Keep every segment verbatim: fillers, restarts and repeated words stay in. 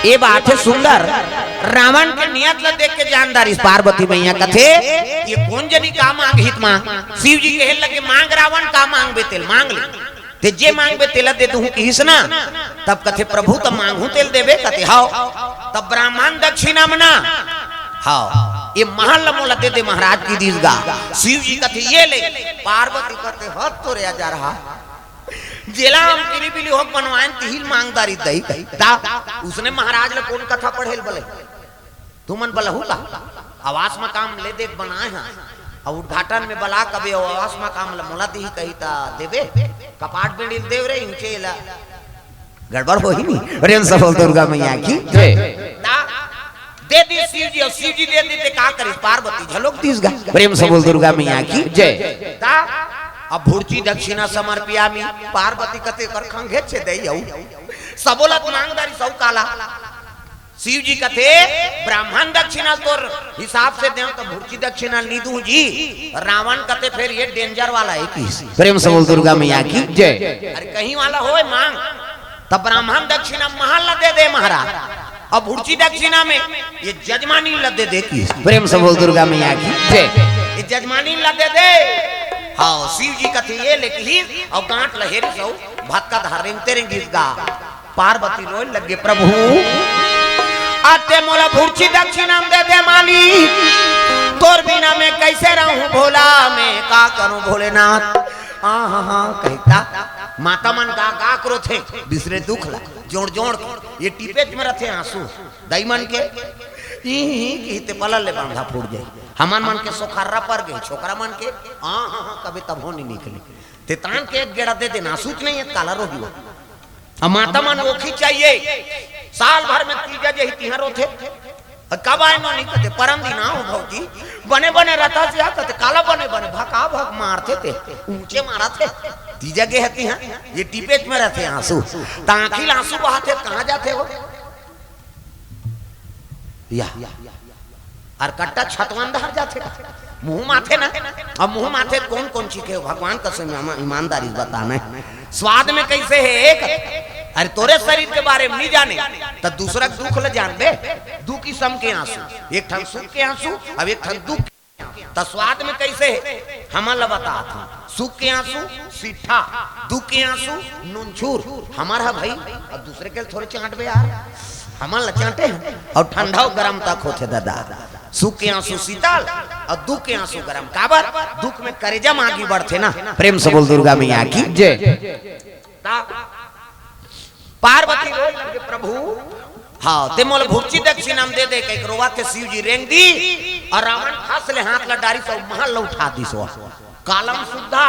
ए बात हे सुंदर, रावण के नियत ल देख के जान डारिस पार्वती मैया। कथे, ये कोन जनी का मांगही त मांग। शिव जी कहे लगे, मांग रावण, का मांगबे तेला मांग ले, तें जे मांगबे तेला दे दूहूं किहिस ना। तब कथे, प्रभु त मांगहूं तेला देबे। कथे, हव। तब ब्राह्मण दक्षिणा म ना, हव, ये महल ल मोला दे दे महाराज, कि दिस गा। शिव जी कथे, ये ले। पार्वती कथे, हद तोरे अजरहा, जेला हम किली बिली होके बनवाएन, तिही ल मांग डारिस दई। त उसने महाराज ल कोन कथा पढ़े ल बले? तुमन बलहू का आवास मकाम ले देख बनाए हंव, अउ उद्घाटन में बला कबे अउ आवास मकाम ल मोला दिही कही त देबे? कपाट बेंड़ी ल देव रे, इंचे ल गड़बड़ होही नी। प्रेम से बोल दुर्गा मैया की जय। त दे दिस शिव जी, अउ शिव जी दे दिस ते का करिस, पार्वती झलोक दिस गा। प्रेम से बोल दुर्गा मैया की जय। त अब भुर्ची दक्षिणा समर्पियामि, पार्वती कथे कर खंघे छे दई अउ सबो ल मांग डारिस अउ काला। शिव जी कथे, ब्राह्मण दक्षिणा तोर हिसाब से देंव त भुर्ची दक्षिणा नी दूं जी। रावण कथे, फेर ये danger वाला हे किहिस। प्रेम से बोल दुर्गा मैया की जय। अरे कहीं वाला होय मांग, त ब्राह्मण दक्षिणा महल ल दे दे महाराज, अउ भुर्ची दक्षिणा में ये जजमानी ल दे दे किहिस। प्रेम से बोल दुर्गा मैया की जय। ये जजमानी ल दे दे। हव, शिव जी कथे ये ले किहिस, अउ गांठ ल हेरिस अउ भतका धर रेंगते रेंगिस गा। पार्वती रोय लगे, प्रभु, अते मोला भुर्ची दक्षिणा म दे दे मालिक, तोर बिना मैं कइसे रहूं भोला, मैं का करूं भोलेनाथ। आ हा हा कहिता, माता मन गा गा के रोथे, बिसरे दुख ला जोड़ जोड़ के, ये टिपेच में रथे आंसू, दई मन के, ई ही किहिते पलल ले बांधा फूट जाय। हमन मन के सोखर्रा पर गे, छोकरा मन के, आ हा हा कबे तभो नी निकले। ते तान के एक गेड़ा दे देना, आंसू च नहीं हे, काला रोही हो। अब माता मन ओखी चाहिए, साल भर में तीजा जही तिहार होथे। अउ कब आय नोनी कथे, परन दिन आव भौजी, बने बने रथस या कथे, काला बने बने, भका भक मारथे ते, ऊंचे मारथे। तीजा गे हे तिहार, ये टिपेच में रथे आंसू, त आंखी ल आंसू बहाथे, कहां जाथे वो? या। अउ कट्टा छतवन डहर जाथे, मुंह माथे ना। अब मुंह माथे कोन कोन चीज हे, भगवान कसम, ईमानदारी बता ना। स्वाद में कइसे हे एक, अरे तोरे शरीर के बारे में नी जाने, त दूसरा के दुख ल जानबे। दू किसम के आंसू, एक ठन सुख के आंसू, अउ एक ठन दुख के आंसू। त स्वाद में कइसे हे, हमन ल बतात हंव। सुख के आंसू सीठा, दुख के आंसू नुनछूर। हमर ह भई, अउ दूसरे के ल थोरे चांटबे यार, हमन ल चांटे हन। अउ ठंडा अउ गरम तक होथे ददा। सुख के आंसू शीतल, अउ दुख के आंसू गरम। काबर? दुख में करेजा म आगी बढ़थे ना। प्रेम से बोल दुर्गा मैया की जय। त पार्वती रोय लगे, प्रभु, हव, ते मोला भुर्ची दक्षिणा म दे दे, कहिके रोवत हे। शिव जी रेंग दिस, अउ रावण खस ले हाथ ल डारिस अउ महल ल उठा दिस। वो कालम सुद्धा,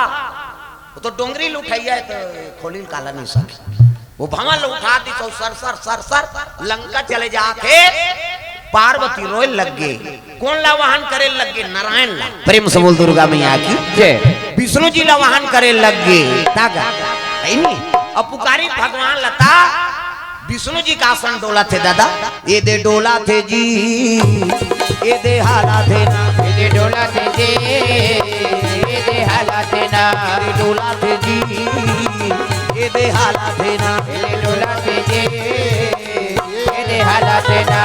वो तो डोंगरी ल उठइया हे, त खोली ल काला नी सके। वो भंवर ल उठा दिस अउ sir sir sir sir Lanka चले जात हे। पार्वती रोय लगे। कोन ल आवाहन करे लगे? नारायण ल। प्रेम से बोल दुर्गा मैया की जय। विष्णु जी ल आवाहन करे लगे। तागा, हे नी? अउ पुकारी भगवान ल त विष्णु जी के आसन डोलत हे ददा। ए दे डोलत हे जी, ए दे हालत हे ना। ए दे डोलत हे जी, ए दे हालत हे ना। ए दे डोलत हे जी, ए दे हालत हे ना। ए दे डोलत हे जी, ए दे हालत हे ना।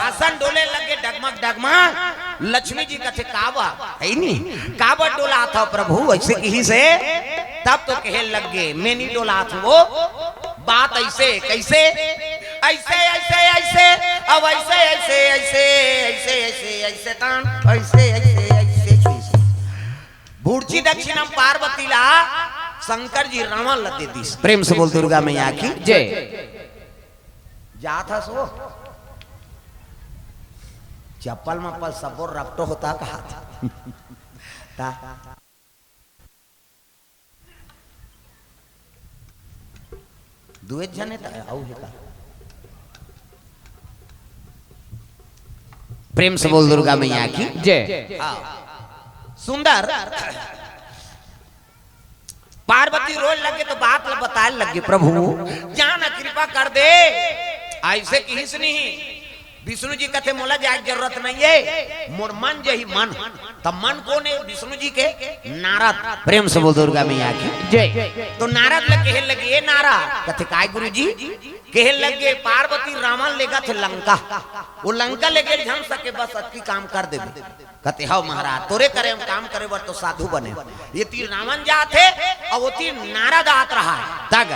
आसन डोले लगे डगमग डगमग। लक्ष्मी जी कथे, "काबर, हे नी? काबर डोलात हव प्रभु?" अइसे किहिस हे, तब तो कहे लगे, "मैं नी डोलात हंव वो।" बात अइसे, कइसे? अइसे, अइसे, अइसे, अब अइसे, अइसे, अइसे, अइसे, अइसे, अइसे, तान, अइसे, अइसे, अइसे, अइसे। भुर्ची दक्षिणा म पार्वती ला शंकर जी रावण ला दे दिस। प्रेम से बोल दुर्गा मैया की जय। जात हस वो? चप्पल मप्पल सबो रपटो होता कहा था। ता। दुए झने त अउ हे का? प्रेम से बोल दुर्गा मैया की जय। हाँ। सुंदर। पार्वती रोय लगे त बात ल बताय लगे, "प्रभु, जान कृपा कर दे।" अइसे किहिस नहीं। विष्णु जी कथे, "मोला जाय के जरूरत नहीं हे, मोर मन जही मन।" त मन कोन हे? विष्णु जी के नारद। प्रेम से बोल दुर्गा मैया की जय। तो नारद ल कहे लगे, "ए नारद।" कथे, "काय गुरु जी?" कहे लगे, "पार्वती, रावण लेगथे लंका।" वो लंका लेगे झन सके, बस अतकी काम कर देबे। कथे, "हव महाराज, तोरे करे हम काम करे बर तो साधु बने।" ये तीर रावण जात हे, अउ वो तीर नारद आत रहा हे। तग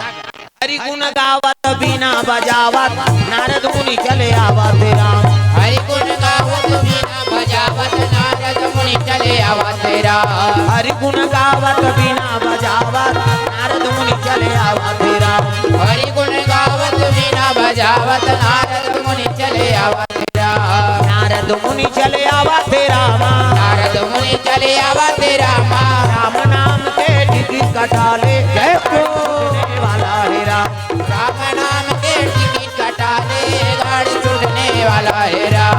हरि गुण गावत बीना बजावत, नारद मुनि चले आवत राम। हरि गुण गावत बीना बजावत, नारद मुनि चले आवत राम। हरि गुण गावत बीना बजावत, नारद मुनि चले आवत राम। हरि गुण गावत बीना बजावत, नारद मुनि चले आवत राम। नारद मुनि चले आवत रामा। नारद मुनि चले आवत रामा। राम नाम के टिकट कटा ले, जय हो। छूटने वाला हे राम। राम नाम के टिकट कटा ले, गाड़ी छूटने वाला हे राम।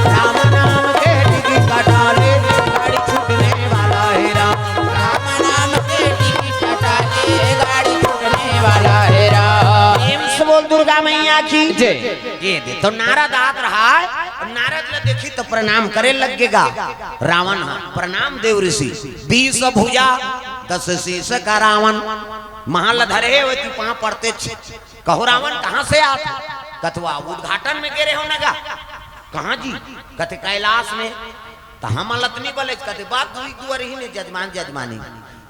राम नाम के टिकट कटा ले, गाड़ी छूटने वाला हे राम। राम नाम के टिकट कटा ले, गाड़ी छूटने वाला हे राम। प्रेम से बोल दुर्गा मैया की जय। ये दे तो नारद आत रहा हे, नारद ल देखी तो प्रणाम करे लगेगा। रावण हा, "प्रणाम देव ऋषि।" बीस भुजा दस शीश का रावण, महल ल धरे हे, ओती पाँव पड़ते छ। कहो रावण, कहाँ से आत? कथवा उद्घाटन में गे रहे हो न गा। कहाँ जी? कथे कैलाश में। त हम अलतनी बले, कथे बात दुई दुआर ही ने जजमान जजमानी।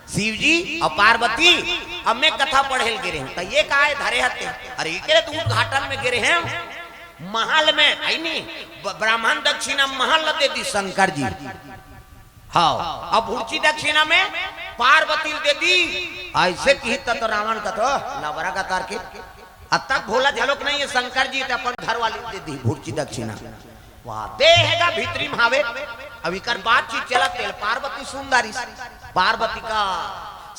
शिव जी अउ पार्वती, अब मैं कथा पढ़े ल गे रहे हूँ। त ये काय धरे हते? अरे एकरे तो उद्घाटन में गे रहे हूँ। महल में, आई नी, ब-, ब्राह्मण दक्षिणा महल ल दे दी शंकर जी। हाँ, अब भुड़ची दक्षिणा में पार्वती ल दे दी। ऐसे किही त तो रावण कथे, "लबरा का तार के।" अब तक भोला झलोक नहीं है शंकर जी, त अपन घर वाली ल दे दी भुड़ची दक्षिणा। वाह, दे हे गा भीतरी में हावे। अब इकर बातचीत चलत हे, पार्वती सुंदरी, पार्वती का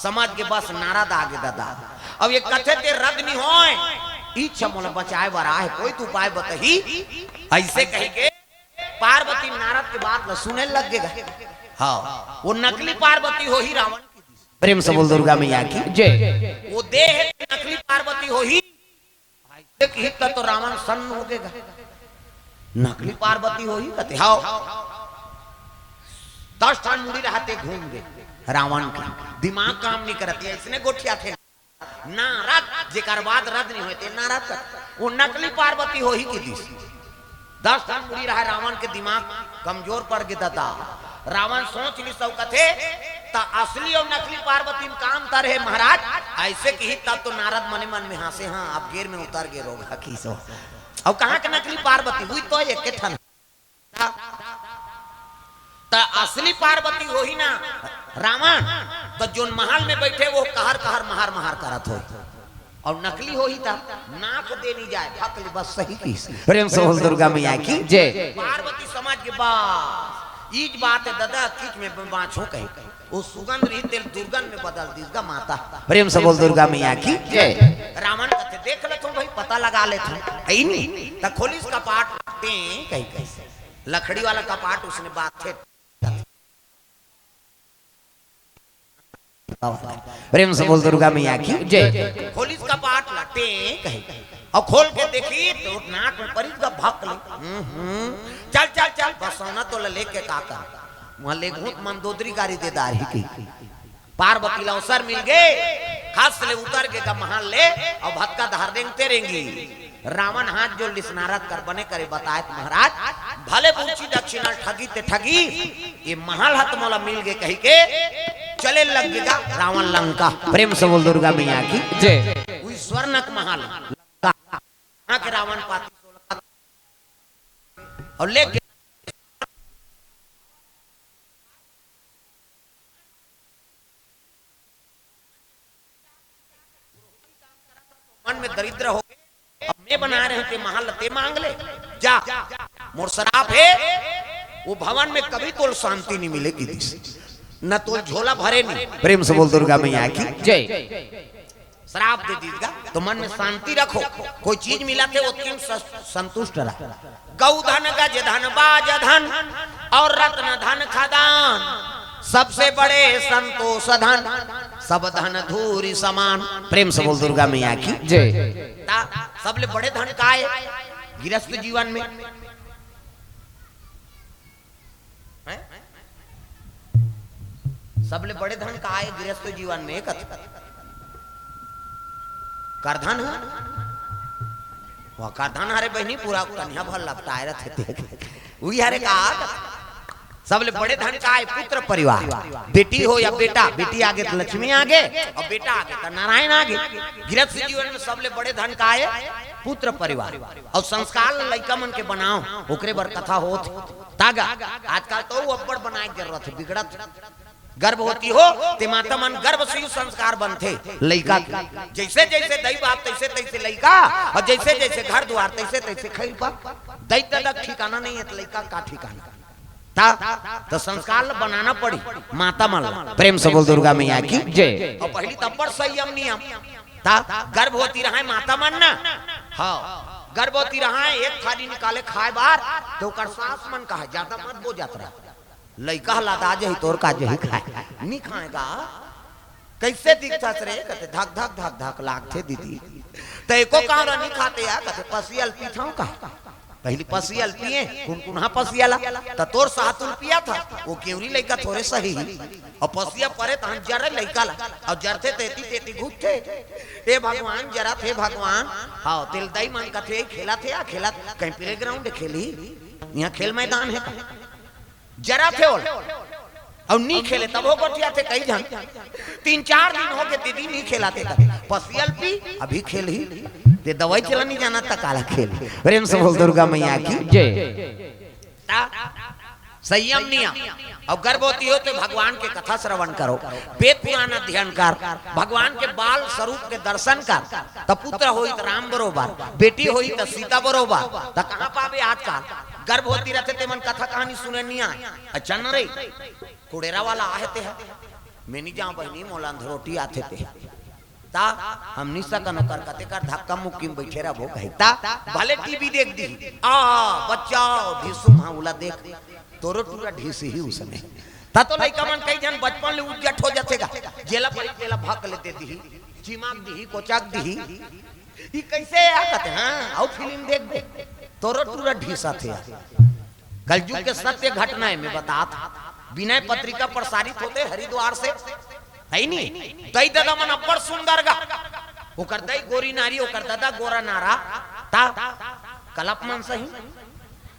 समझ के बस नारद आगे दादा। अब ये कथे ते रद नहीं होय, इच्छा मोला बचाए बर आए, कोई तो उपाय बताही। ऐसे कह के पार्वती नारद के बात ल सुने लगेगा। हाँ, वो नकली पार्वती होही रावण की। प्रेम से बोल दुर्गा मैया की जय। वो दे हे नकली पार्वती होही। ऐसे किही त तो रावण सन्न होगे गा। नकली पार्वती होही कथे, हाँ। दस ठन मुड़ी रहते घूम गे रावण के। दिमाग काम नहीं करत हे, इसने गोठियाथे। नारद, जेकर बात रद नहीं होय ते नारद कथे। वो नकली पार्वती होही कि दिस। दस ठन मुड़ी रहे, रावण के दिमाग कमजोर पड़ गे दादा। रावण सोच लिस अउ कथे, "त असली अउ नकली पार्वती में का अंतर हे महाराज?" ऐसे किही तब तो नारद मने मन में हाँसे, "हाँ, अब गेर में उतर गे रोगहा किसो।" अउ कहाँ के नकली पार्वती हुई तो एक ठन। त असली पार्वती होही ना रावण, त जोन महल में बैठे वो कहर कहर महर महर करत होही। अउ नकली होही त नाक दे नी जाए, भकली बस सही किस। प्रेम से बोल दुर्गा मैया की जय। पार्वती समझ के बस, ईज बात हे दादा, किच में बाँचो कहे। वो सुगंध रही तेल दुर्गंध में बदल दिस गा माता। प्रेम से बोल दुर्गा मैया की जय। रावण कथे, "देख लेथों भाई, पता लगा लेथों।" ऐ नी, त खोलिस कपाट, टें कही कही। लकड़ी वाला कपाट उसने बात थे। प्रेम से बोल दुर्गा मैया की जय। खोलिस कपाट ला टें कही। अउ खोल के देखी त नाक में परिस गा भकली। हम्म, हम्म। चल, चल, चल, बसौना तो ले लेके का कर। वहाँ ले घूट मंदोदरी गारी दे दारी की। पार्वती ला अवसर मिल गे, खस ले उतर गे गा महल ले, अउ भतका धार रेंगते रेंगी। रावण हाथ जोड़ लिस नारद कर, "बने करे बताए त महाराज, भले बुरची दक्षिणा ठगी ते ठगी, ये महल ह त मोला मिल गे," कही के चले लग गे गा रावण लंका। प्रेम से बोल दुर्गा मैया की जय। वही स्वर्णक महल लंका, वहाँ के रावण पाती सोलह अउ ले गे मन में दरिद्र हो गे, अब मैं बना रहे ते महल ते मांग ले, जा, मोर श्राप हे, वो भवन में कभी तोल शांति नहीं मिलेगी दिस, न तोल झोला भरे नहीं। प्रेम से बोल दुर्गा मैया की जय। श्राप दे दिस गा, तो मन में शांति रखो, कोई चीज मिला थे वो तीन स-, संतुष्ट रहा। गौ धन, गज धन, बाज धन अउ रत्न धन खदान, सबसे बड़े संतोष धन, सब धन धूरि समान। प्रेम से बोल दुर्गा मैया की जय। ता सबले बड़े धन काय? गृहस्थ जीवन में हैं? सबले बड़े धन का आय गृहस्थ जीवन में कथे? करधन ह। वह करधन हरे बहिनी, पूरा कन्या भर लपटाए रथे ते। उही हरे का? सबले बड़े धन का आय पुत्र परिवार। बेटी हो या बेटा, बेटी आगे त लक्ष्मी आगे, अउ बेटा आगे त नारायण आगे। गृहस्थ जीवन में सबले बड़े धन का आय पुत्र परिवार। अउ संस्कार ल लइका मन के बनाव, ओकरे बर कथा होत। तागा, आजकल तो अब्बड़ बनाए के जरूरत हे, बिगड़त। गर्भवती हो ते माता मन गर्भ से ही संस्कार बनथे लइका के। जइसे जइसे दई बाप तइसे तइसे लइका, अउ जइसे जइसे घर दुवार तइसे तइसे खइर पा। दई ददा के ठिकाना नइ हे त लइका के का ठिकाना? ता, त संस्कार ल बनाना पड़ी माता मन ला। प्रेम से बोल दुर्गा मैया की। जय। अउ पहिली त अब्बड़ संयम नियम। ता, गर्भवती रहय माता मन ना। हाँ, गर्भवती रहय, एक थारी निकाले खाय बार, त ओकर सास मन कहय, "जादा मत बो जात रह।" लइका ह लदा जही, तोर का जही खाय? नी खाय गा। "कइसे दिखथस रे?" कथे, "धक धक धक धक लागथे दीदी।" "त एको कांवरा नी खाते या?" कथे, "पसिया ल पीथंव का।" पहिली पसिया ल पिए, कुनकुनहा पसिया ला, त तोर सातुल पिया था, वो केवरी लइका थोरे सही ही। अउ पसिया परे तहन जरे लइका ला, अउ जरथे तेती तेती घुटथे। "हे भगवान, जरत हे भगवान।" हाँ, तेला दई मन कथे, "खेलत हे या खेलत, कहीं प्लेग्राउंड खेलही, इहाँ खेल मैदान हे का?" जरत हे ओला। अउ नी खेले तभो गोठियाथे कई झन। तीन चार दिन होगे दीदी नी खेलत हे कथे। पसिया ल पी, अभी खेलही। ते दवाई चला नी जानत त काला खेलही। प्रेम से बोल दुर्गा मैया की। जय। ता संयम नियम। अउ गर्भवती हो त भगवान के कथा श्रवण करो, वेद पुराण अध्ययन कर, भगवान के बाल स्वरूप के दर्शन कर। त पुत्र होई त राम बरोबर, बेटी होई त सीता बरोबर। त कहाँ पाबे आजकल? गर्भवती रथे ते मन कथा कहानी सुने नी आय। अच्छा न रे, कुड़ेरा वाला आहे ते ह। मैं नी जांव बहिनी, मोला अंधरोटी आथे ते। ता हम नी सकन ओकर कथे कर धक्का मुक्की में बइठे रहिबो कहे। ता भले टीवी देख दिही, आ बचाओ ढिसुम, हाँ, उला देख, तोरो टूरा ढिसही उसने। ता तो लइका मन कई झन बचपन ले उज्जट हो जाथे गा, जेला परी तेला भक ले दे दिही, चिमक दिही, कोचक दिही। "ई कइसे या?" कथे, "हाँ, अउ फिल्म देखबे, तोरो टूरा ढिसथे यार।" कलजुग के सत्य घटना हे, मैं बतात। विनय पत्रिका प्रसारित होथे हरिद्वार से, हे नी? दई ददा मन अब्बड़ सुंदर गा। ओकर दई गोरी नारी, ओकर ददा गोरा नारा। ता कलप मन सही,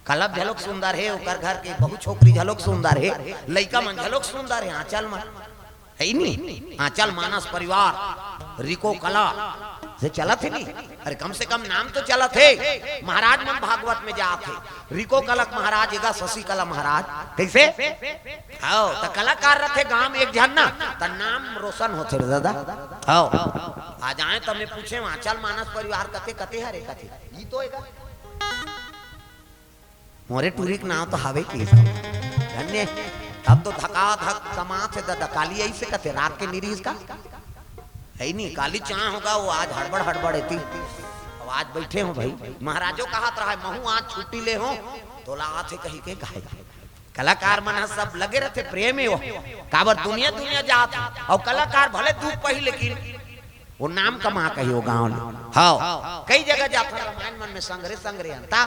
कलप झलोक सुंदर हे, ओकर घर के बहू छोकरी झलोक सुंदर हे, लइका मन झलोक सुंदर हे, आंचल मन। हे नी? आंचल मानस परिवार, रिको कला से चलत हे नी? अरे, कम से कम नाम तो चलत हे। महाराज मन भागवत में जात हे, रिको कलक महाराज, एगा शशिकला महाराज। कइसे? हव, त कलाकार रथे गांव में एक झन ना, त नाम रोशन होथे रे ददा। हव, आ जाए त मैं पूछे, आंचल मानस परिवार कते कते हरे कथे, ई तो एगा मोरे टूरी के नाव तो हावे के सब। धन्य। अब तो धका धक कमात हे ददा, काली अइसे कथे, रात के निरीस का। हे नी, काली चाह होगा, वो आज हड़बड़ हड़बड़ एती। अब आज बइठे हों भाई, महाराजो कहत रहय, "महूं आज छुट्टी ले हों, तोला आथे कही के कहे।" कलाकार मन ह सब लगे रथे प्रेम हे वो। काबर दुनिया दुनिया जात हे। अउ कलाकार भले दुख पही, लेकिन वो नाम कमा कही वो गांव ले। हव, कई जगह जाथन रामायण मन में संगरे संगरे अंता।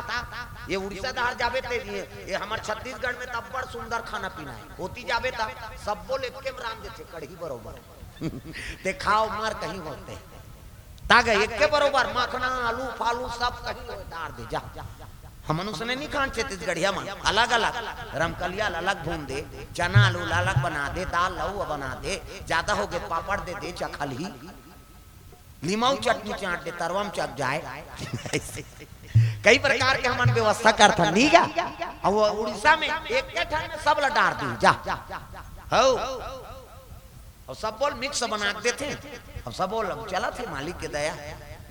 ये उड़ीसा डहर जाबे ते ये, ये हमर छत्तीसगढ़ में त अब्बड़ सुंदर खाना पीना हे। ओती जाबे त सब्बो ले एके में रांध देथे कढ़ी बरोबर। ते खाव मर कहीं होते। तागे एके बरोबर मखना, आलू फालू सब कहीं होए डार दे जा। हमन उसने नी खान छत्तीसगढ़िया मन, अलग अलग। रमकलिया ल अलग भून दे, चना आलू ल अलग बना दे, दाल लउवा बना दे, जादा होगे त पापड़ दे दे, चखलही। लिमऊ चटनी चाट दे, तरवा म चक जाए। कई प्रकार के हमन व्यवस्था करथन, नी गा? अउ वो उड़ीसा में एके ठन में सब ल डार दी, जा। हव। अउ सब्बो ल mix बना के देथे। अउ सब्बो ल चलत हे मालिक के दया।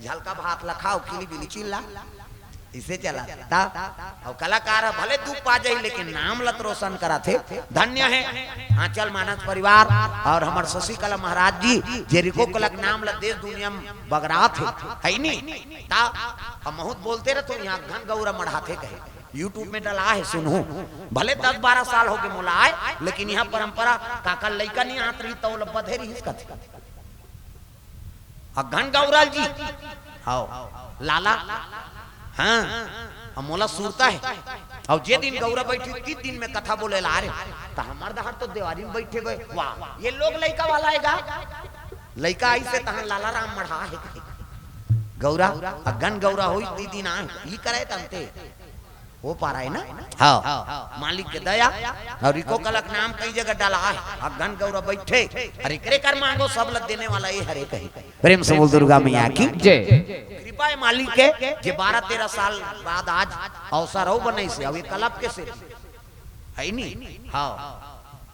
झलका भात ल खाव, खिली बिली चिल्ला। इसे चलत हे। ता, अउ कलाकार ह भले दुख पा जाही, लेकिन नाम ल त रोशन करत हे। धन्य हे आंचल मानस परिवार अउ हमर शशिकला महाराज जी, जे रिको कलक नाम ल देश दुनिया म बगरात हे, हे नी? ता, हम बहुत बोलते रहथों, इहाँ घन गौरा मढ़ाथे कहे। YouTube में डला हे, सुनहू। भले दस बारह साल होगे मोला आय, लेकिन इहाँ परंपरा काकर लइका नी आत रहिस, त ओला बधे रहिस कथे। अघन गौरल जी, हव, लाला, हाँ, अब मोला सुरता हे। अउ जे दिन गौरा बइठही, तीन दिन में कथा बोले ला रे। त हमर डहर तो देवारी में बइठे बे, वाह, ये लोग लइका वाला हे गा। लइका आइसे तहन लाला राम मढ़ा हे। गौरा, अगन गौरा होई, तीन दिन आए, ई करे तंते। हो पा रहा है ना? हाँ। मालिक के दया अउ इको कलक नाम कई जगह डला हे। अगन गौरा बइठे, अरे एकरे कर मांगो, सब ल देने वाला ये हरे कही। प्रेम से बोल दुर्गा मैया की जय। कृपा हे मालिक के, जे बारह तेरह साल बाद आज अवसर हो बनइसे, अउ ये कलप के से हे नी? हाँ,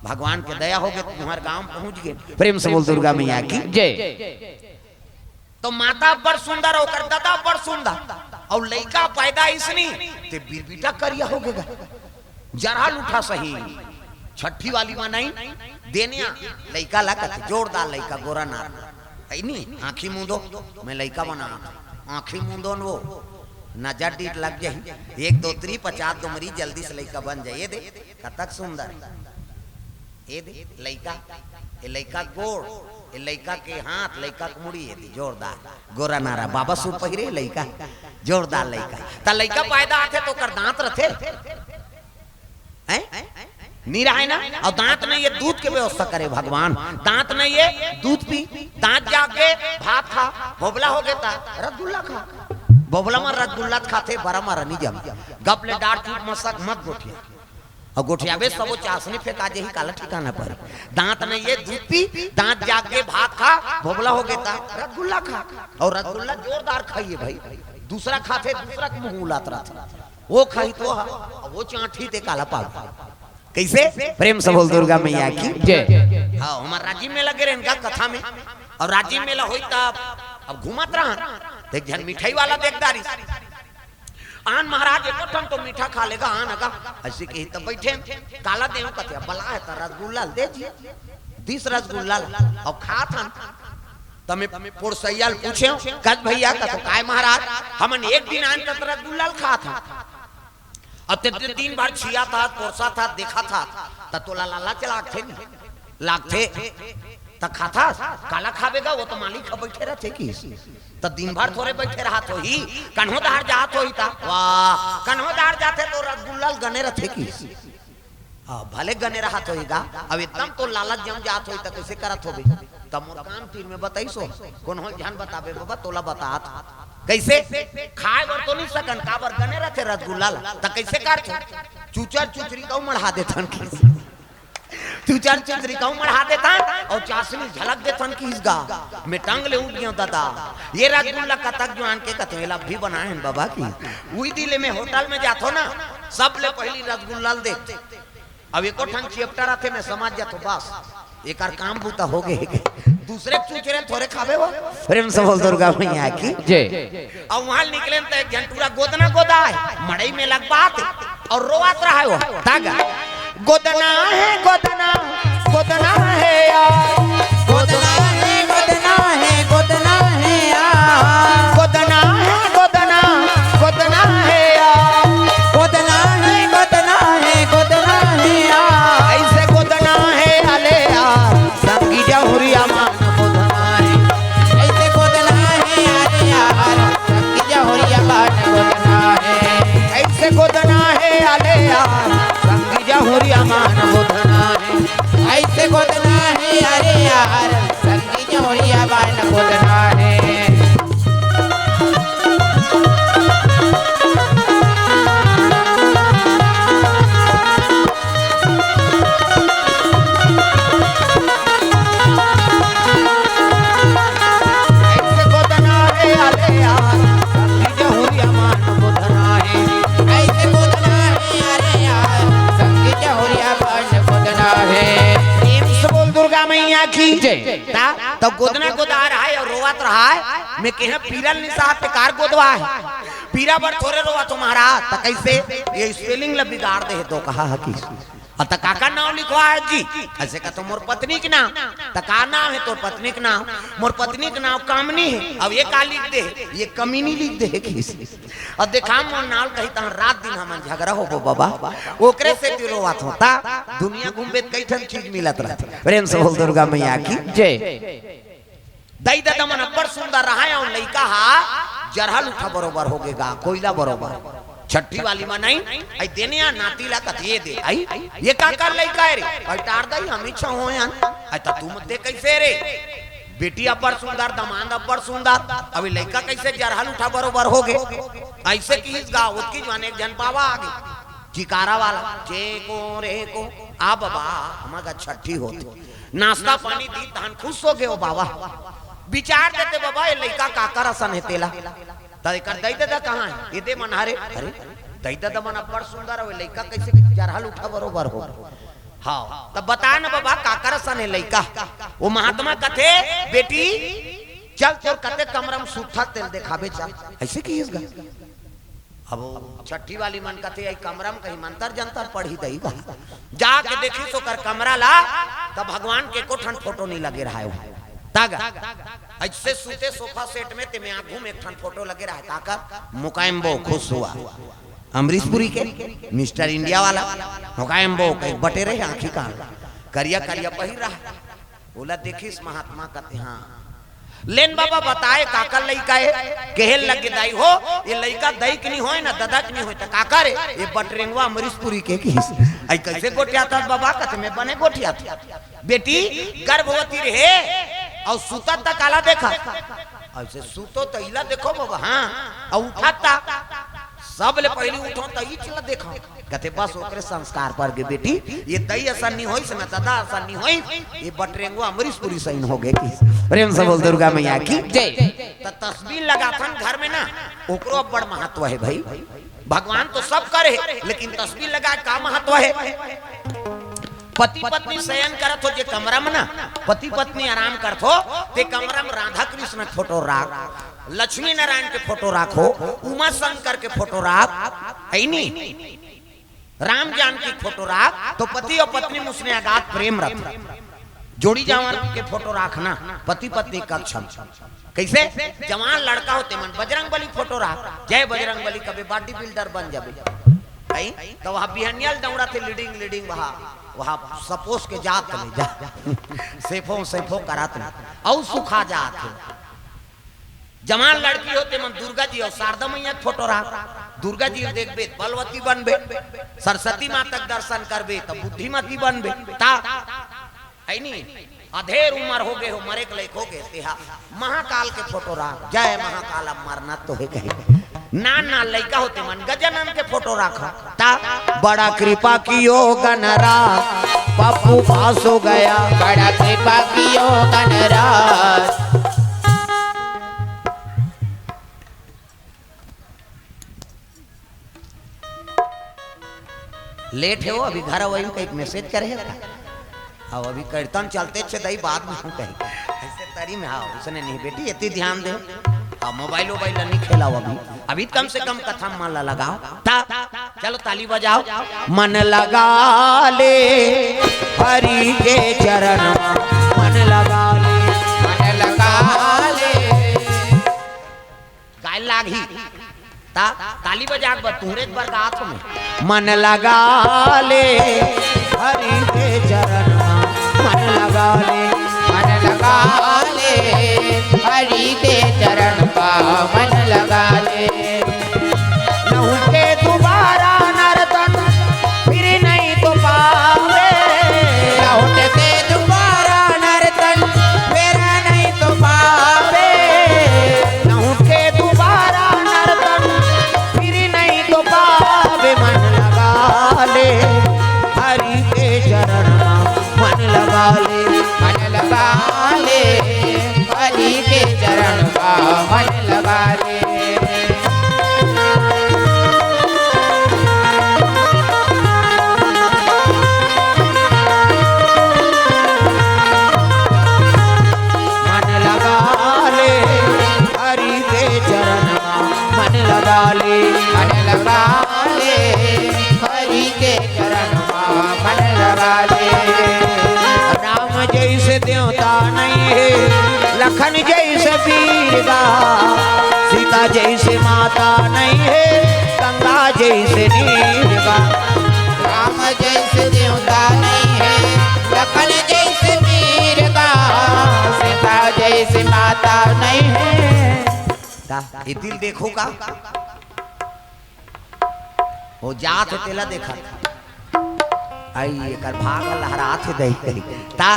भगवान के दया होगे, तुम्हर गांव पहुंच गे। प्रेम से बोल दुर्गा मैया की जय। तो माता बड़ सुंदर, ओकर ददा बड़ सुंदर, अउ लइका पैदा अइसनी, ते बिरबिटा करिया होगे गा। जरहा लूठा सही, छट्ठी वाली मनई देनिया लइका ला कथे, जोरदार लइका, गोरा नार, हे नी? आँखी मूंदो, मैं लइका बनात हंव। आँखी मूंदो न वो, नजर डीठ लग जाही, एक दो त्री पचास दो मरी, जल्दी से लइका बन जाए। ये दे, कतक सुंदर। ये दे, लइका, ये लइका गोड़, ये लइका के हाथ, लइका के मुड़ी, ये दे, जोरदार। गोरा नारा, बाबा सूट पहिरे लइका, जोरदार लइका। त लइका पैदा आथे त ओकर दांत रथे? हैं? नी रहे ना? अउ दांत नइ हे, दूध के व्यवस्था करे भगवान। दांत नइ हे, दूध पी, दांत जाग गे, भात खा, बोबला होगे त रसगुल्ला खा। बोबला म रसगुल्ला खाथे, बरा म रनी जम। गप ले डार चुप मसक मत गोठिया। अउ गोठियाबे सबो चासनी फेंका जेही, काला ठिकाना पर। दांत नइ हे, दूध पी, दांत जाग गे, भात खा, बोबला होगे त रसगुल्ला खा। अउ रसगुल्ला जोरदार खाइए भाई, दूसरा खाथे, दूसरा के मुंह उलात रथे। वो खाही तो हा, अउ वो चांटी ते काला पावे। कइसे? प्रेम से बोल दुर्गा मैया की जय। हाँ, हमर राजिम मेला गे रहेन गा कथा में, अउ राजिम मेला होई त अब घूमत रहन, त एक झन मिठाई वाला देख डारिस। आन महाराज, एको ठन तो मीठा खा ले गा, आन गा। अइसे कही त बइठेन, काला देहूं कथे, बला हे त रसगुल्ला ल दे जी, दिस रसगुल्ला ल, अउ खात हन। त मैं पोरसइया ल पूछेंव, कस भइया, कथों, काय महाराज, हमन एक दिन आन त रसगुल्ला ल खात हन। अब ते, ते दिन भर छियाथस, पोरसथस, देखाथस, त तोला लालच लागथे नी? लागथे। त खाथस, काला खाबे गा, वो तो मालिक ह बइठे रथे किस। त दिन भर थोरे बइठे रहत होही, कन्हो डहर जात होही त, वाह, कन्हो डहर जाथे त रसगुल्ला ल गने रथे किस। हाँ, भले गने रहत होही गा, अब एकदम तो लालच जम जात होही त कइसे करत होबे? त मोर काम तीर में बताइस हो, कोनो झन बताबे बाबा, तोला बतात। कइसे? खाय बर तो नइ सकन, काबर गने रथे रसगुल्ला ल, त कइसे करथों? चुचर चुचरी कहूं मढ़ा देथन किस। चुचर चुचरी कहूं मढ़ा देथन, अउ चासनी झलक देथन किस गा। मैं टंग ले उठ गेंव ददा। ये रसगुल्ला कतक जुवान के कथों, एला अभी बनाए हन बाबा की। उही दिन ले मैं होटल में जाथों ना, सबले पहिली रसगुल्ला ल देथों। अब एको ठन चैप्टर आथे, मैं समझ जाथों, बस एकर काम बूता होगे। दूसरे के चुचरे ल थोरे खाबे वो। प्रेम से बोल दुर्गा मैया की जय। अउ उहां ले निकलेन त एक झन टूरा गोदना गोदाय, मड़ई में लगवात अउ रोवत रहय वो। त गा, गोदना हे गोदना, गोदना हे यार। गोदना हे, गोदना हे, गोदना हे यार। गोदना हे गोदना, गोदना हे यार। गोदना हे, गोदना हे, गोदना हे यार। अइसे गोदना हे आले यार, संगी जहुरिया मान गोदना हे। अइसे गोदना हे आले यार, संगी जहुरिया मान गोदना हे। अइसे गोदना हे आले यार, संगी जहुरिया मान गोदना हे। अइसे गोदना हे आले यार, संगी जहुरिया मान गोदना हे। अइसे गोदना हे आले यार, संगी जहुरिया मान गोदना हे। अइसे गोदना हे आले यार, संगी जहुरिया मान गोदना हे। प्रेम से बोल दुर्गा मैया की जय। त, त गोदना गोदाय रहय अउ रोवत रहय, मैं कहेंव पीरा ल नइ सहत ते कार गोदवाय। पीरा बर थोरे रोवत हों महाराज, त कइसे? ये स्पेलिंग ल बिगाड़ दे हे, दोकहा ह किस। अ, त काकर नांव लिखवाय हस जी? अइसे कथों मोर पत्नी के नांव। त का नांव हे तोर पत्नी के नांव? मोर पत्नी के नांव कामनी हे। अब ये का लिख दे हे? ये कमीनी लिख दे हे किस। अउ देखा मोर नांव ल कही तहन रात दिन हमन झगरा होबो बाबा। ओकरे सेती रोवत हों। त दुनिया घूमबे त कई ठन चीज मिलत रथे। प्रेम से बोल दुर्गा मैया की जय। दई ददा मन अब्बड़ सुंदर रहय अउ लइका ह जरहल उठा बरोबर होगे गा, कोइला बरोबर। छट्ठी वाली मन आई, आई देने आ नाती ला कथे, "ये दे, आई, ये काकर लइका हे रे?" "भाई टार दाई, हम ही छहों यान।" "आई त तुम दे कइसे रे? बेटी अब्बड़ सुंदर, दमांद अब्बड़ सुंदर, अभी लइका कइसे जरहल उठा बरोबर होगे?" अइसे किहिस गा, ओतकी जुवार एक झन बाबा आगे, चिकारा वाला, "जे को रे को, आ बाबा, हमर गा छट्ठी होत।" नास्ता पानी दी, तहन खुश होगे ओ बाबा। बिचार देते बाबा, ये लइका काकर असन हे तेला। त एकर दई ददा कहाँ हे? ये दे मन हरे। अरे, दई ददा मन अब्बड़ सुंदर हवे, लइका कइसे जरहल उठा बरोबर हो? हाँ, त बता न बाबा, काकर असन हे लइका? ओ महात्मा कथे, "बेटी, चल तोर कते कमरा म सुतथस तेला देखाबे चल।" अइसे किहिस गा। अब ओ छट्ठी वाली मन कथे, "आई कमरा म कहीं मंतर जंतर पढ़ही दई गा।" जाके देखिस ओकर कमरा ला, त भगवान के एको ठन फोटो नइ लगे रहय। त गा, अइसे सुते सोफा सेट में, तेमे आघू में एक ठन फोटो लगे रहय। काकर? मुकायम बो खुश हुआ। अमरीश पुरी के, मिस्टर इंडिया वाला, मुकायम बो के बटे रहे, आँखी कान करिया करिया पहिर रहय। ओला देखिस महात्मा कथे, "हाँ।" "लेन बाबा बताए काकर लइका हे?" कहे लगे, "दाई हो, ये लइका दई के नइ होय न ददा के नइ होय, त काकर हे?" "ये बटरेंगवा अमरीश पुरी के," किहिस। "आई कइसे गोठियाथस बाबा?" कथे, "मैं बने गोठियाथों।" "बेटी गर्भवती रहे अउ सुतत त काला देखा?" "अइसे सुतो त इला देखों बाबा, हाँ, अउ उठत त?" "सबले पहिली उठों त इच ला देखों।" कथे, "बस ओकरे संस्कार पर गे बेटी, ये दई असन नइ होइस न ददा असन नइ होइस, ये बटरेंगवा अमरीश पुरी सइन होगे।" किहिस। प्रेम से बोल दुर्गा मैया की जय। त तस्वीर लगाथन घर में ना, ओकरो अब्बड़ महत्व हे भाई। भगवान तो सब करे हे, लेकिन तस्वीर लगाय का महत्व हे? पति पत्नी शयन करत हो जे कमरा में ना, पति पत्नी आराम करत हो, ते कमरा में राधा कृष्ण के फोटो राख, लक्ष्मी नारायण के फोटो राखो, उमा शंकर के फोटो राख, हे नी? राम जानकी के फोटो राख, त पति अउ पत्नी म उसने अगाध प्रेम रथे। जोड़ी जवान के फोटो राखना, पति पत्नी कक्ष में। कइसे? जवान लड़का हो तेमन बजरंग बली फोटो राख, जय बजरंग बली कबे बॉडी बिल्डर बन जाबे। अई? त वहाँ बिहनिया ले दउड़त हे लीडिंग, लीडिंग वहाँ, वहाँ सपोस के जात ले जा। सेफो, सेफो करत ले। अउ सुखा जात हे। जवान लड़की हो तेमन दुर्गा जी अउ शारदा मैया के फोटो राख। दुर्गा जी ल देखबे त बलवती बनबे, सरस्वती माता के दर्शन करबे त बुद्धिमती बनबे। त, हे नी? अधेर उमर होगे हो, मरे के लइक होगे, तेहा महाकाल के फोटो राख, जय महाकाल, अब मरना तो हे कहे। नान नान लइका हो तेमन गजानन के फोटो राख। त बड़ा कृपा कियो गणराज, पप्पू पास हो गया। बड़ा कृपा कियो गणराज। लेट हे वो, अभी घर अवई कहीं मैसेज करे हे का? अउ अभी कीर्तन चलते छे दई, बाद में हम कहीं। अइसे तरी में, हाँ, उसने नहीं बेटी, एती ध्यान दे। हाँ, मोबाइल वोबाइल ला नहीं खेलाओ अभी। अभी कम से कम कथा मन ला लगाओ। त, चलो ताली बजाओ। मन लगा ले हरि के चरण मा, मन लगा ले, मन लगा ले। गाय लागही। त, ताली बजा के बर, तुहरे बर गात हों मैं। मन लगा ले हरि के चरण मा, मन लगा ले, मन लगा ले, हरि के चरण मा, मन लगा ले। लहुटे दुबारा नरतन, फिर नहीं तो पावे। लहुटे दुबारा नरतन, फिर नहीं तो पावे। लहुटे दुबारा नरतन, फिर नहीं तो पावे। मन लगा ले हरि के चरण मा, मन लगा ले, मन लगा ले, हरि के चरण मा, मन लगा ले। मन लगा ले हरि के चरण मा, मन लगा ले, मन लगा ले, हरि के चरण मा, मन लगा ले। राम जइसे देवता नइ हे, लखन जइसे वीर गा, सीता जइसे माता नइ हे, गंगा जइसे नीर गा। राम जइसे देवता नइ हे, लखन जइसे वीर गा, सीता जइसे माता नइ हे। त ये तिल देखो का, वो जात हे तेला देखत। आई एकर भाग लहरात हे दई। ता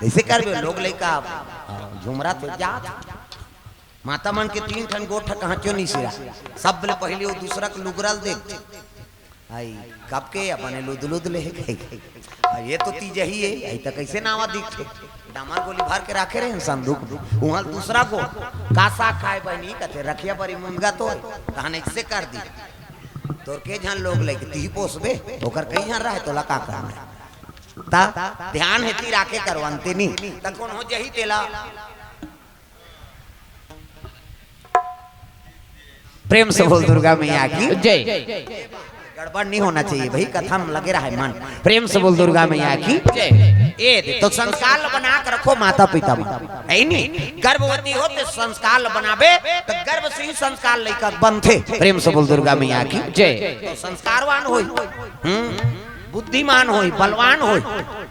कइसे करबे, लोग लइका झुमरा तो जात। माता मन के तीन ठन गोठ कहाँ क्यों नहीं सिरा, सब ले पहले वो दूसरा के लुगरा ल देख। आई कब के अपने लुद लुद ले गई। आ, ये तो तीजही हे, आई तो कइसे नावा दिखथे। डामर गोली भर के राखे रहे संदूक में, उहाँ दूसरा गोठ का साग खाए बहिनी, कथे रखिया बरी मुंदगा तो हे, तहन ऐसे कर दी। तोर के झन लोग लइके तीही पोसबे, ओकर कई झन रहे, तोला का करना हे? ता ध्यान हे ती राखे करवान ते नी, त कोन हो जही तेला। प्रेम से बोल दुर्गा मैया की। जय। गड़बड़ नहीं होना चाहिए भाई, कथा में लगे रहे मन। प्रेम से बोल दुर्गा मैया की। जय। ए दे, तो संस्कार ल बना के रखो माता पिता में, हे नी? गर्भवती हो तो संस्कार ल बनाबे तो गर्भ से ही संस्कार लइका बनथे। प्रेम से बोल दुर्गा मैया की। जय। तो संस्कारवान होई, हम्म, बुद्धिमान होई, बलवान होई।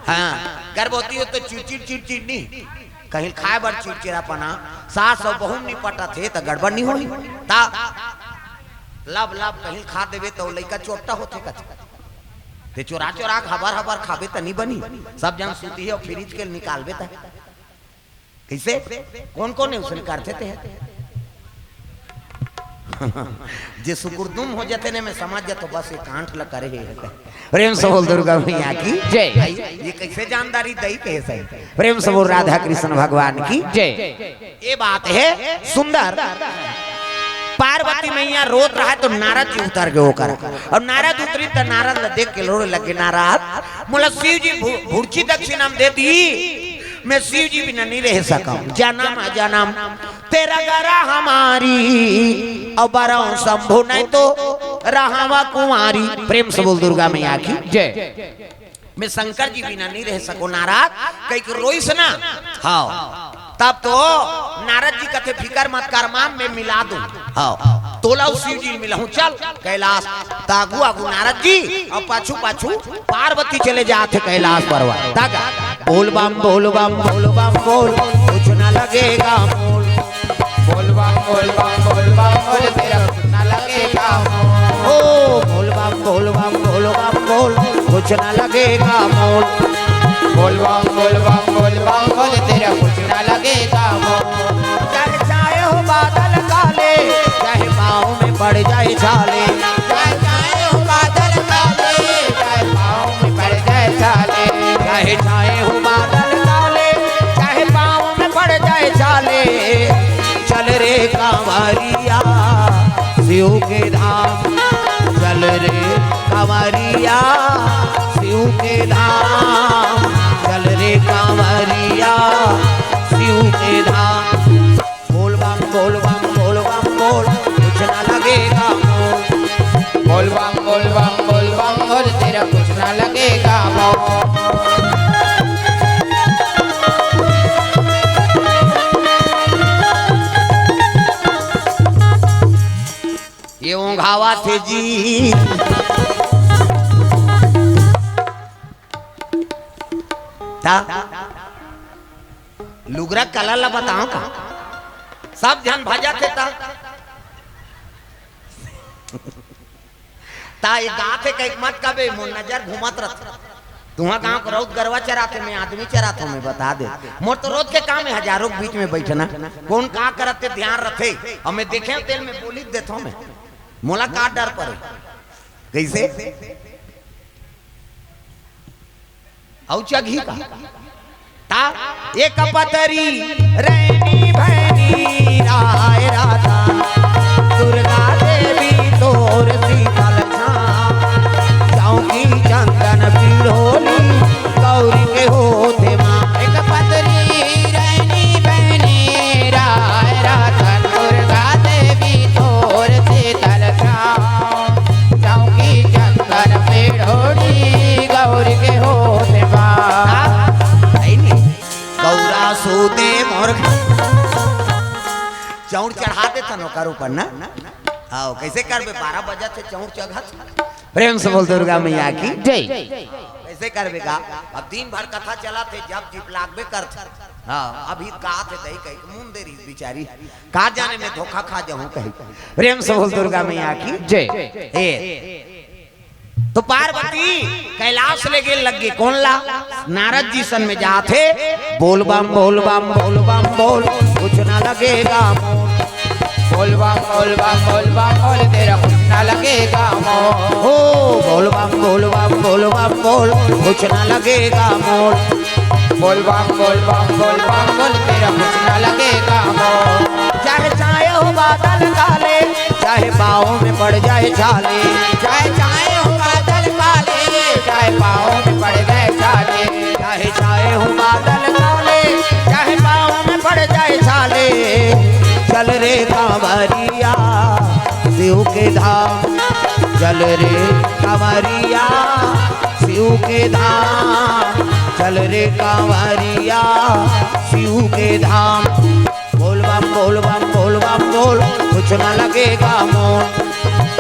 हाँ, गर्भवती हो तो चिड़चिड़ चिड़चिड़ नहीं, कहीं खाए बर चिड़चिड़ापना, सास अउ बहू नहीं पटत हे त गड़बड़ नहीं होही। ता लब लब कहीं खा देबे त लइका चोट्टा होथे कथे। ते चोरा चोरा के हबर हबर खाबे त नहीं बनी, सब जन सूती हे अउ फ्रिज के निकालबे त कइसे? कोन कोन हे उसने करथे ते? जे सुकुरदुम हो जाते ने, मैं समझ जातो, बस ये कांठ ल करे हे। प्रेम से बोल दुर्गा मैया की। जय। आई, ये कइसे जानदारी दई के सही? प्रेम से बोल राधा कृष्ण भगवान की। जय। ये बात हे सुंदर। पार्वती मैया रोत रहा तो नारद जी उतर गए ओकर, अउ नारद उतरी त नारद ल देख के रोए लगे, नारद मोला शिव जी भु-, भुर्ची दक्षिणा म दे दी, मैं शिव जी बिना नहीं रह सकंव, जनम जनम तेरा गरा हमारी, अउ बरंव शंभु नहीं तो रहंव कुंवारी। प्रेम से बोल दुर्गा मैया की। जय। मैं शंकर जी बिना नहीं रह सकों नारद, कहिके रोइस ना। हाँ, तब तो नारद जी कथे, फिकर मत कर माँ, मैं मिला दूँ। हाँ, तोला अउ शिव जी मिलाहूँ, चल कैलाश। त आगू आगू नारद जी अउ पाछू पाछू पार्वती चले जात हे कैलाश पर्वत। तागा बोल बम बोल बम बोल बम बोल, कुछ ना लगेगा मोल। बोल बम बोल बम बोल बम बोल, तेरा कुछ ना लगेगा मोल। ओ बोल बम बोल बम बोल बम बोल, कुछ ना लगेगा मोल। बोल बम बोल बम बोल बम बोल, तेरा कुछ ना लगेगा मोल। चाहे छाए हो बादल काले, चाहे पाँव में पड़ जाए छाले। चाहे छाए हो बादल काले, चाहे पाँव में पड़ जाए छाले। चाहे छाए हो बादल काले, चाहे पाँव में पड़ जाए छाले। चल रे कांवरिया शिव के धाम, चल रे कांवरिया शिव के धाम, चल रे कांवरिया शिव के धाम। बोल बम बोल बम बोल बम बोल, कुछ ना लगेगा मोल। बोल बम बोल बम बोल बम बोल, तेरा कुछ ना लगेगा मोल। ये ओंघावत हे जी। ता लुगरा कला ला बताओ का, सब झन भजत हे ता। ता ये गात हे कहिके मत कबे, मोर नजर घूमत रथे। तुहा गांव के रउत गरवा चराथे, मैं आदमी चराथों, मैं बता दे। मोर तो रोज के काम हे हजारों के बीच में बैठना। कोन का करत हे ध्यान रथे, अउ मैं देखे तेल में बोली देथों मैं। मोला का डर परे? कइसे? अउ चघी का? ता एक पतरी रैनी भैनी राय राधा, दुर्गा देवी तोर शीतल छाँव। चौकी चंदन पिढ़ोली गौरी के होथे माँ। एक पतरी रैनी भैनी राय राधा, दुर्गा देवी तोर शीतल छाँव। चौकी चंदन पिढ़ोली गौरी के होथे माँ। हाँ, है नी? गौरा सूते मोर चौंर चढ़ा देथन ओकर ऊपर ना। हाँ, कइसे करबे? बारह बजत हे चौंर चघत। प्रेम से बोल दुर्गा मैया की। जय। कइसे करबे गा? अब दिन भर कथा चलत हे, जब जीप लागबे करथे। हाँ, अभी का थे दही कही मुंह दे रही बिचारी, का जाने मैं धोखा खा जाऊं कही। प्रेम से बोल दुर्गा मैया की। जय। ए, तो पार्वती कैलाश ले गे लग गे, कौन ला? नारद जी सन में जात हे। बोल बम बोल बम बोल बम बोल, कुछ ना लगेगा मोल। बोल बम बोल बम बोल बम बोल, तेरा कुछ ना लगेगा मोल। ओ बोल बम बोल बम बोल बम बोल, कुछ ना लगेगा मोल। बोल बम बोल बम बोल बम बोल, तेरा कुछ ना लगेगा मोल। चाहे छाए हो बादल काले, चाहे पाँव में पड़ जाए छाले। चाहे छाए हो बादल काले, चाहे पाँव में पड़ जाए छाले। चाहे छाए हो बादल काले, चाहे पाँव में पड़ जाए छाले। चल रे कांवरिया शिव के धाम, चल रे कांवरिया शिव के धाम, चल रे कांवरिया शिव के धाम। बोल बम बोल बम बोल बम बोल, कुछ ना लगेगा मोल।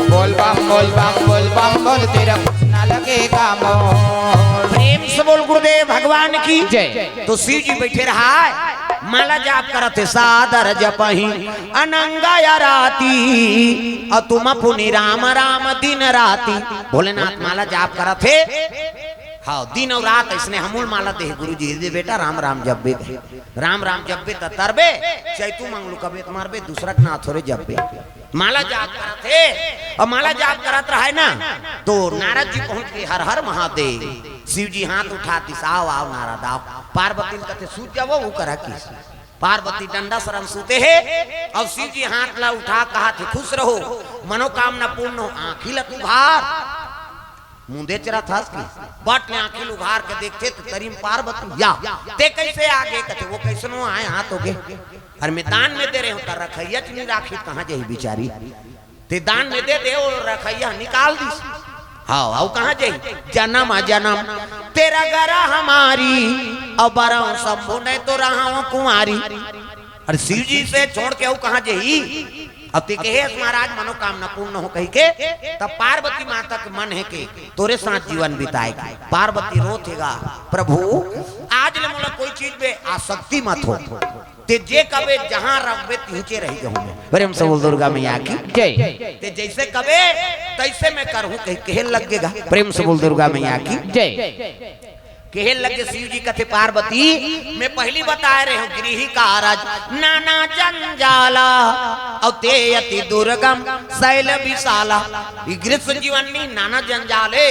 बोल बम बोल बम बोल बम बोल, तेरा कुछ ना लगेगा मोल। प्रेम से बोल गुरुदेव भगवान की। जय। तो शिव जी बैठे रहा है, माला जाप करत हे, सादर जपही अनंग आराती, और तुम पुनि राम राम दिन राती। भोलेनाथ माला जाप करत हे, हाँ, दिन और रात इसने हमूल माला दे गुरु जी, दे बेटा राम राम जपबे कहे। राम राम जपबे त तरबे, चैतू मंगलू कबे त मरबे, दूसरा के नाथ थोरे जपबे। माला जाप करत हे, और माला जाप करत रहे ना, तो नारद जी पहुंच गए, हर हर महादेव। शिव जी हाथ उठा दिस, आओ आओ नारद आओ। पार्वती ल कथे सूत जावो, वो करा किस। पार्वती डंडा सरन सूते हे, और शिव जी हाथ ला उठा कहा थे खुश रहो, मनोकामना पूर्ण हो, आँखी ल तू भार। मुंदे चरा थास की बट ले आँखी ल उघार के देखथे त तरी म पार्वती या। ते कैसे आ गे? कथे वो कैसनो आए हाथ हो गे। अरे मैं दान में दे रहे हूँ, त रखैया च नहीं राखी, कहाँ जाही बिचारी? ते दान में दे दे, वो रखैया निकाल दिस। हाँ, अउ कहाँ जाही? जन्म जन्म तेरा गरा हमारी, अब बरहूं शंभु नहीं तो रहा कुंवारी। अरे शिव जी से छोड़ के अउ कहाँ जाही? अब ते कहे महाराज मनोकामना पूर्ण हो कही के, तब पार्वती माता के मन हे के तोरे साथ जीवन बिताए के। पार्वती रोथे गा, प्रभु आज ले मोला कोई चीज में आसक्ति मत हो, ते जे कबे जहाँ रखबे तिहचे रही जाहूं मैं। प्रेम से बोल दुर्गा मैया की। जय। ते जैसे कबे तैसे मैं करहूं कही कहे लग गे गा। प्रेम से बोल दुर्गा मैया की। जय। कहे लग गे शिव जी कथे पार्वती, मैं पहली बताए रहे हूँ गृह कारज नाना जंजाला, और ते अति दुर्गम शैल विशाला। ये गृहस्थ जीवन में नाना जंजाल हे।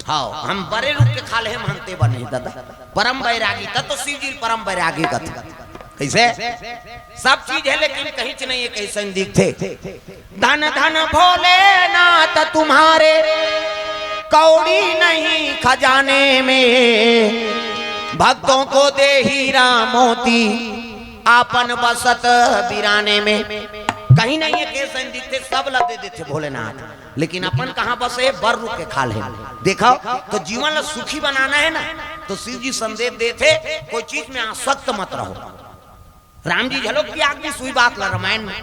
हाँ, हम बड़े रुख के खाल्हे महंते बने दादा। परम बैरागी, तब तो शिव जी परम बैरागी कथे। कैसे? सब चीज हे लेकिन कहीं च नहीं हे, कैसे दिखथे। धन धन भोलेनाथ तुम्हारे, कौड़ी नहीं खजाने में, भक्तों को दे हीरा मोती, आपन बसत बिराने में। कहीं नहीं हे, कैसे दिखथे, सब ला दे देथे भोलेनाथ, लेकिन अपन कहाँ बसे? बर रुख के खाल्हे। देखो, तो जीवन ला सुखी बनाना हे ना, तो शिव जी संदेश देथे, कोई चीज में आसक्त मत रहो। राम जी घलो त्याग दिस उही बात ला रामायण में।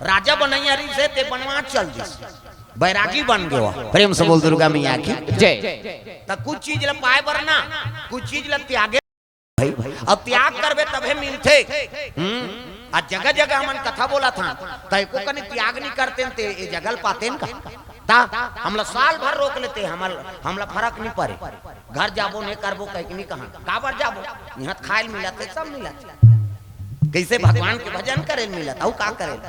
राजा बनैया रहिस हे, ते बनवास चल दिस, बैरागी बन गयो। प्रेम से बोल दुर्गा मैया की। जय। त कुछ चीज ला पाए बर ना, कुछ चीज ला त्यागे भाई, अब त्याग करबे तभे मिलथे। हम्म, आज जगह जगह हमन कथा बोलत हन, त एको कनी त्याग नहीं करतेन ते ए जगह ल पातेन का? ता हमला साल भर रोक लेते, हमल हमला फरक नहीं पड़े। घर जाबो नहीं करबो कह के नहीं कहा, काबर जाबो? यहाँ खाए ल मिलत हे, सब मिलत हे। कैसे भगवान के भजन करे ल मिलत, अउ का करे ल?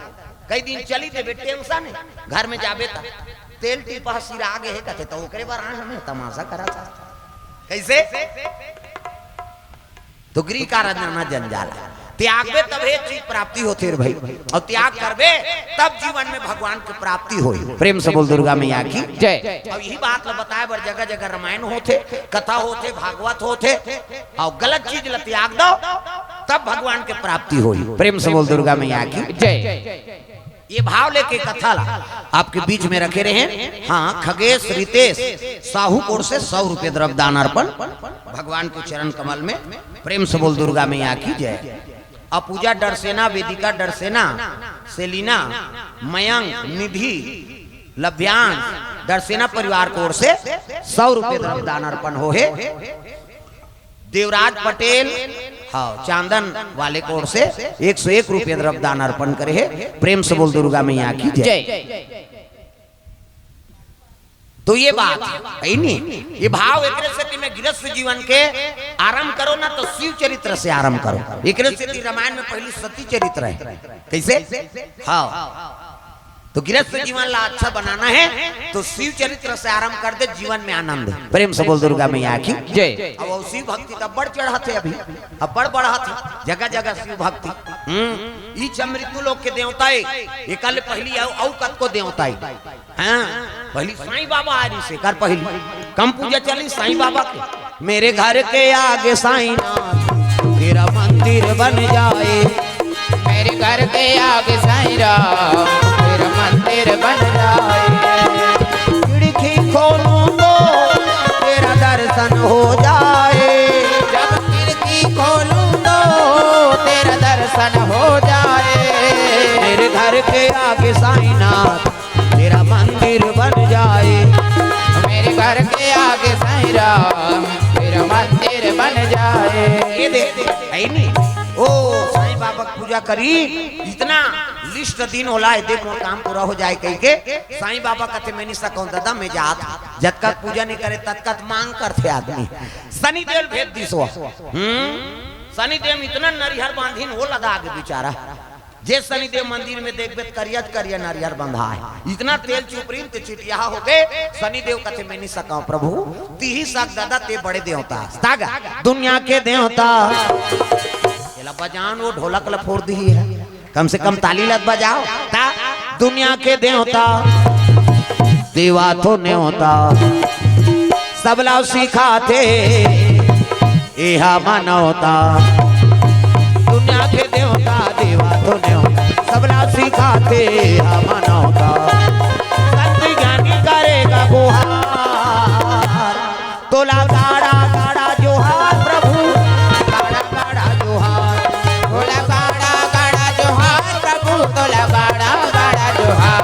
कई दिन चली देबे, टेंशन हे। घर में जाबे त तेल टीपा सिरा गे हे कथे, त ओकरे बर आए हमें तमाशा करत हे। कैसे? तो गृह कारज नाना जंजाल हे। त्यागबे तभे चीज प्राप्ति होथे रे भाई, अउ त्याग करबे तब जीवन में भगवान के प्राप्ति होही। प्रेम से बोल दुर्गा मैया की। जय। अउ यही बात ल बताए बर जगह जगह रामायण होथे, कथा होथे, भागवत होथे। अउ गलत चीज ल त्याग दो, तब भगवान के प्राप्ति होही। प्रेम से बोल दुर्गा मैया की। जय। ये भाव लेके कथा ला आपके बीच में रखे रहे हैं। हाँ, खगेश रितेश साहू कोर से सौ रुपये द्रव्य दान अर्पण भगवान के चरण कमल में। प्रेम से बोल दुर्गा मैया की जय। अपूजा डरसेना, वेदिका डरसेना, सेलिना, मयंक, निधि, लभ्यांश, डरसेना परिवार कोर से सौ रुपये द्रव्य दान अर्पण हो हे। देवराज पटेल, हाँ, चांदन वाले कोर से एक सौ एक रुपये द्रव्य दान अर्पण करे हे। प्रेम से बोल दुर्गा मैया की जय। जय। तो ये बात है, है नी? ये भाव एकरे सेती में गृहस्थ जीवन के आरंभ करो ना, तो शिव चरित्र से आरंभ करो। एकरे सेती रामायण में पहली सती चरित्र है। कैसे? हाँ, तो गृहस्थ जीवन ला अच्छा बनाना है, तो शिव चरित्र से आरंभ कर दे, जीवन में आनंद। प्रेम से बोल दुर्गा मैया की जय। अब वो शिव भक्ति तो बड़ चढ़त है अभी, अब बड़ बढ़त है, जगह जगह शिव भक्ति। हम्म, ई छ मृत्यु लोक के देवता है, ये कल पहली अउ, अउ कतको देवता है। हाँ, पहली साईं बाबा आ रही से कर पहली कम पूजा चली साईं बाबा के। मेरे घर के आगे साईं नाथ तेरा मंदिर बन जाए। मेरे घर के आगे साईं राम तेरा मंदिर बन जाए। खिड़की खोलूं तो तेरा दर्शन हो जाए। जब खिड़की खोलूं तो तेरा दर्शन हो जाए। मेरे घर के आगे साईं नाथ तेरा मंदिर बन जाए। मेरे घर के आगे साईं राम तेरा मंदिर बन जाए। ये दे, है नी? ओ साईं बाबा की पूजा करी, इतना लिस्ट दिन होला, ये दे मोर काम पूरा हो जाए कह के साईं बाबा कहते, "मैं नहीं सकूं दादा, मैं जात।" जतका पूजा नहीं करे, ततका मांग करते आदमी। शनिदेव भेज दिस वो। हम्म, शनिदेव इतना नरिहर बांधिन हो लदा आगे बेचारा। जे शनिदेव मंदिर में देखबे त करिया त करिया नरियर बंधा है। इतना तेल चुपरिन ते चिटिया हो गए। शनिदेव कथे, "मैं नहीं सका प्रभु, तिही सक दादा, ते बड़े देवता।" तागा दुनिया के देवता। एला बजान वो ढोलक ला फोड़ दी है। कम से कम ताली लत बजाओ। ता दुनिया के देवता, देवा तो नेवता। सबला सिखाथे एहा मानवता। दुनिया के देवता, देवा तो नेवता। सबला सिखाथे एहा मानवता। संत ज्ञानी करेगा गुहार। तोला गाड़ा गाड़ा जोहार प्रभु, गाड़ा गाड़ा जोहार। तोला गाड़ा गाड़ा जोहार प्रभु, तोला गाड़ा गाड़ा जोहार।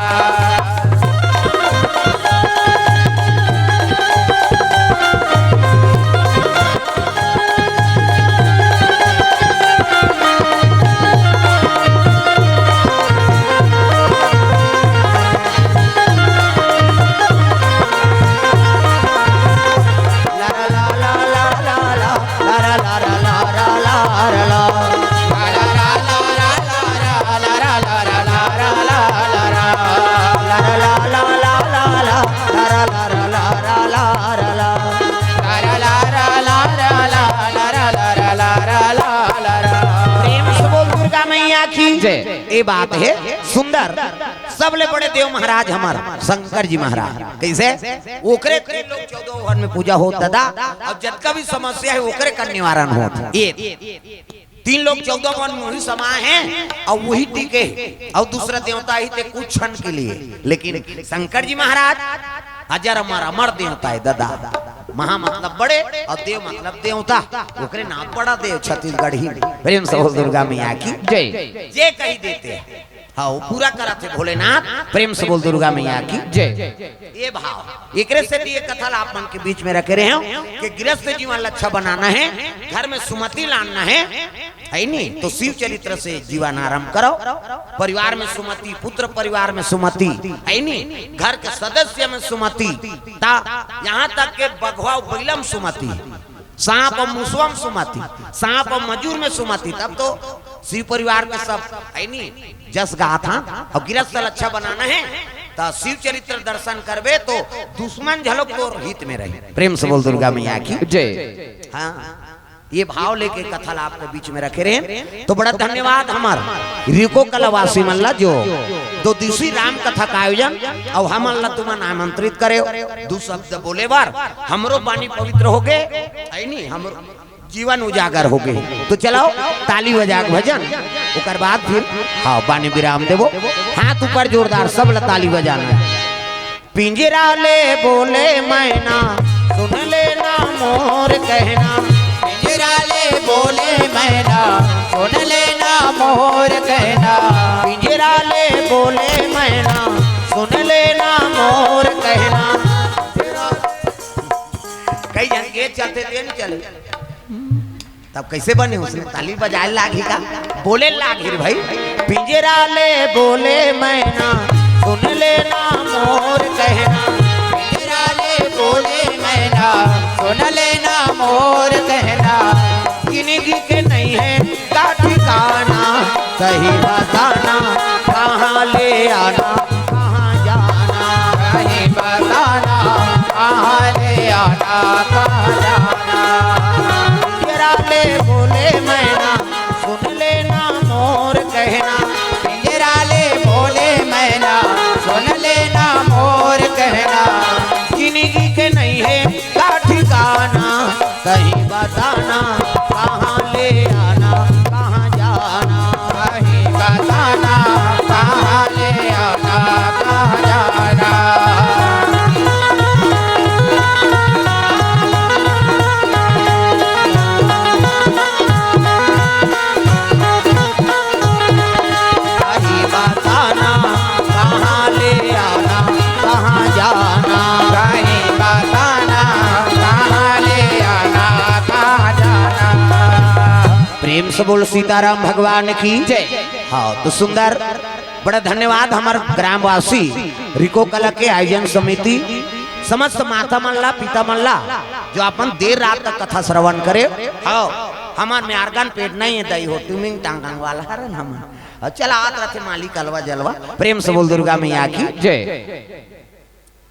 प्रेम से बोल दुर्गा मैया की जय। ए बात है सुंदर। सबले बड़े देव महाराज हमर शंकर जी महाराज। कैसे? ओकरे तीन लोक चौदह भुवन में पूजा होत दादा। अब जतका भी समस्या है ओकरे का निवारण होत। ये तीन लोक चौदह भुवन में वही समाए हैं और वही टिके हैं। और दूसरा देवता ही थे कुछ क्षण के लिए, लेकिन शंकर जी महाराज हजार अमर, अमर देवता है दादा। महा मतलब बड़े और देव मतलब देवता। ओकरे नाम बड़ा देव छत्तीसगढ़ी। प्रेम से बोल दुर्गा मैया की जय। जे कही देते हैं, हाँ, वो पूरा करत हे भोलेनाथ। प्रेम से बोल दुर्गा मैया की जय। ये भाव, एकरे से भी ये कथा ला आप मन के बीच में रखे रहे हो कि गृहस्थ जीवन ला अच्छा बनाना है, घर में सुमति लाना है, है नी? तो शिव चरित्र से जीवन आरंभ करो। परिवार में सुमति, पुत्र परिवार में सुमति, है नी? घर के सदस्य में सुमति, ता यहाँ तक के बघवा बैलम सुमति, सांप और मुसवा में सुमति, सांप और मजूर में सुमति, तब तो शिव परिवार के सब, है नी, जस गाथा। और गृहस्थ ला अच्छा बनाना है, तो शिव चरित्र दर्शन करबे तो दुश्मन झलक तोर हित में रही। प्रेम से बोल दुर्गा मैया की जय। हाँ, ये भाव लेके कथा ला आपके बीच में रखे रहे, तो बड़ा धन्यवाद हमार रिको कलावासी मन ला जो दो दिवसीय राम कथा का आयोजन और हमन ला तुमन आमंत्रित करे, दू शब्द बोले बर हमरो बानी पवित्र हो गए, है नी, हमरो जीवन उजागर हो गए। तो चलाओ ताली बजा के भजन, ओकर बाद फिर हाँ बानी विराम देबो। हाथ ऊपर जोरदार, सब ला ताली बजाना है। पिंजरा ले बोले मैना, सुन लेना मोर कहना। पिंजरा ले बोले मैना, सुन लेना मोर कहना। पिंजरा ले बोले मैना, सुन लेना मोर कहना। कई झन के चलते तेन चले। तब कैसे बने? उसने ताली बजाए लागी का, बोले लागी रे भाई। पिंजरा ले बोले मैना, सुन लेना मोर कहना। पिंजरा ले बोले मैना, सुन लेना मोर कहना। जिंदगी के नहीं है का ठिकाना, सही बताना कहाँ ले आना, कहाँ जाना। सही बताना कहाँ ले आना, कहाँ जाना। पिंजरा ले बोले मैना, सुन लेना मोर कहना। पिंजरा ले बोले मैना, सुन लेना मोर कहना। जिंदगी के नहीं है का ठिकाना, सही बताना कहाँ ले आना, कहाँ जाना। सही बताना कहाँ ले आना, कहाँ जाना। सही बताना कहाँ ले आना, कहाँ जाना। सही बताना कहाँ ले आना, कहाँ जाना। प्रेम से बोल सीताराम भगवान की जय। हाँ, तो सुंदर, बड़ा धन्यवाद हमर ग्रामवासी रिको कला के आयोजन समिति, समस्त माता मन ला, पिता मन ला, जो अपन देर रात तक कथा श्रवण करे। हाँ, हमर म्यारगन पेट नहीं है दई हो, टिमिंग टांगन वाला हरन हमन। और चला आत रथे मालिक अलवा जलवा। प्रेम से बोल दुर्गा मैया की जय।